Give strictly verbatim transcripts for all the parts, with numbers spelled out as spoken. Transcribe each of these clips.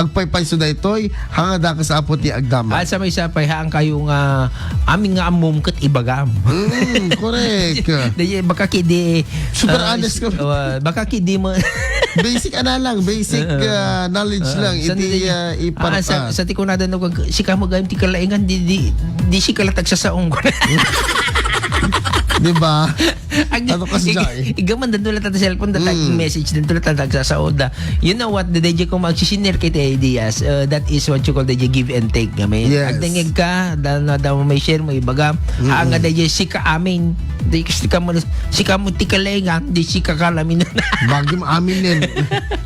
agpaypayso daytoy, haan nga dakes Apo ti agdama. At sa may sapay, haan kayo nga, amin nga ammom ket ibagam. Mm, correct. Di, baka ki di, Super ah, honest ka. Uh, baka ki di mo. Basic ana lang, basic, uh, knowledge lang. Iti, uh, iparpa. Sa, sa ti kunada no, sika mo gayam ti kalaingan, di, di, di sika la tagsasaong ko. Di ba? Ag-, Ano ka sa ig-, jay? Igaman, dan tulat at cellphone, datag Mm. message, dan tulat at nagsasao da. You know what? The D J ko magsisiner kita ideas. Uh, that is what you call the give and take, kami. Yes. Agdengeg ka, dan na daw may share mo, ibaga. Mm. Ang nga, D J, sika amin. Di, sika mo, sika mo ti kalengan, di sika kalamin. Bagim amin din.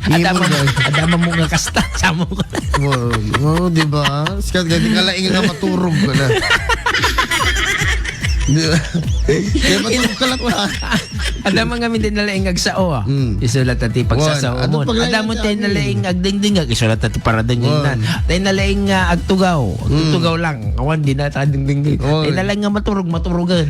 Adama, Ngimon, guys. Adama mo nga kasta, samo ko. Oh, oh, di ba? Sikat ka, di ka laing nga maturog ka na. Di ba? Di ba, tulog ka lang, ha? Ada man kami din nalaing agsao, ah. Mm. Isulat ti pagsasao Wan, mo. Ano pag Ada mo laing tayo amin? Nalaing agdingding, ag-, isulat ti paradingding na. Wan. Tayo nalaing, ah, agtugaw. Mm. Agtutugaw lang. Awan, di na ta dingding. Wan. Tayo nalaing nga maturog, maturugan.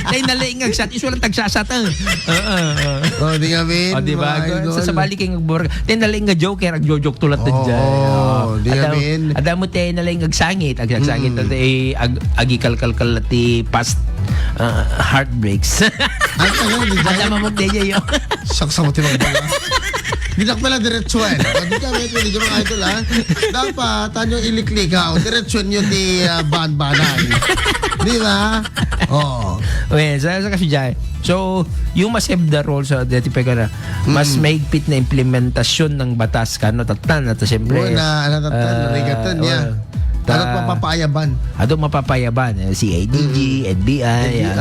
Tayo nalaing agsat, isulat agsasat, eh. Oo, oo. Oh, di kami, Oh, di ba? mga idol. Sa sabali kayong agbuwar-, tayo nalaing nga joker, agjo-joke tulat din Oh, dyan. Oh. Di Ada, kami. Ada mo tayo nalaing agsangit, ag-, agsangit, Mm. tayo ag-, agikalkalkal ti past, ah, heartbreaks. Ay, tayo, di Ada tayo. Mamok din yun. Saksa mo, tinagbaga. Di na pala diretso, eh. O, di kami, pwede yung mga idol, ha? Dapat, ano yung iliklikaw? Diretso nyo di, ah, banbanan. Di ba? Oo. Okay, sa, sa kasi dyan. So, you must have the role sa dati pa ka na. Mas Mm. mahigpit na implementasyon ng batas, kano, tatan, at siyempre, Wala, ano, tatan, ah, narigatan niya. wala. Ano Ta-, mapapaayaban? Ano mapapaayaban? Eh, C I D G, Mm. N B I, N B I, ah,